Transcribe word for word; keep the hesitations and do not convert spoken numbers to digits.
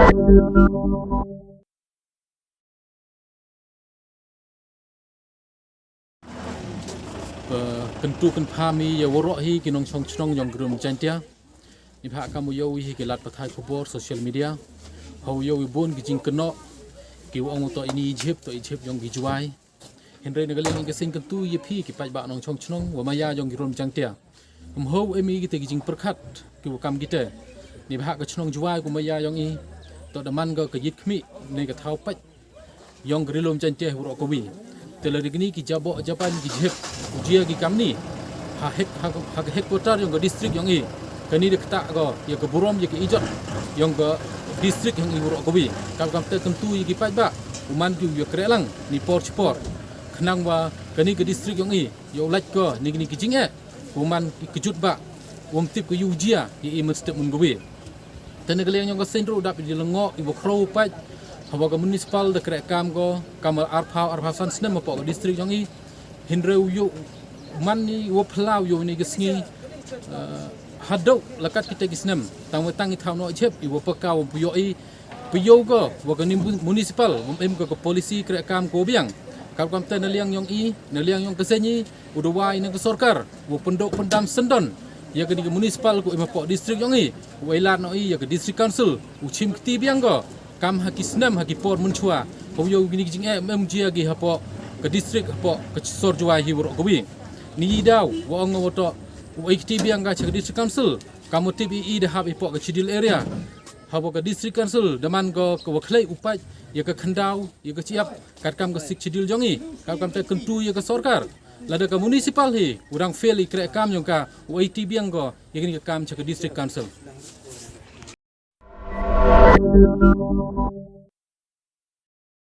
Ba kyntu kynpham ïa waroh hi ki nongshong shnong jong ki Ri Lum Jaiñtia. Ngi bha kam u ïohi hi ki lad pathai khubor social media. Haw ïohi bun ki jingkynnoh ki ong to ini jhep to i jhep jong ki Jwai. Hynrei na ka liang ka seng kyntu ïa phi ki paidbah nongshong shnong wa maya jong ki Ri Lum Jaiñtia. Ym haw em i kita ki jingpyrkhat ki wa kam kita. Ni bha ka shnong Jwai ku maya jong i. To da man ka ka yit khmi ne ka thaw pait jong ka Ri Lum Jaiñtia hi waroh kawi. Te la dikni ki jabok japan ki jhep u jia ki kamni. Ha hek ha ka headquarter jong ka district jong i. Kani da kata ka ïa ka burom ïa ka ijot jong ka district jong i waroh kawi. Kam kam te kyntu ïa ki paidbah u man ki u ïa kreh lang ni por chipor. Khnang wa kani ka district jong i ïa u lait ka ni kini ki jingeh. U man ki kjut ba um tip ka yu jia ïa i mynstep mun kawi. Te na ka liang jong ka seng ruh dap i la ngok i wa khro pait. Hawa ka municipal da kreh kam ko kam arphaw arphaw san snem hapoh ka district jong i. Hynrei u yu man ni wa phlaw yu ni ka sngi. Hadok lakat kita ki snem tang wa tang i thaw no jhep i wa pakaw um puyo i. Puyau ka wa ka municipal um em ka ka policy kreh kam ko biang. Kam kam te na liang jong i na liang jong ka seng i u dawai na ka sorkar u pyndok pyndam sendon ïa ka ni ka municipal ku em hapoh district jong i u ai lad no i ïa ka district council u chim kti biang ka kam ha ki snem ha ki por mynchwa. Ka u ïa u ni ki jingeh em jia ki hapoh ka district hapoh ka sor Jwai hi waroh kawi. Ni i daw wa ong wa to u ai kti biang ka cha ka district council. Ka mutip i i da hap i poh ka schedule area. Hapoh ka district council da man ka ka wa khlei u pait ïa ka khandaw ïa ka chiap kat kam ka sik schedule jong i. Kam kam te kyntu ïa ka sorkar. Lada ka municipal hi u dang fail i kreh kam jong ka u ai ti biang ko ïa kini ka kam cha ka district council.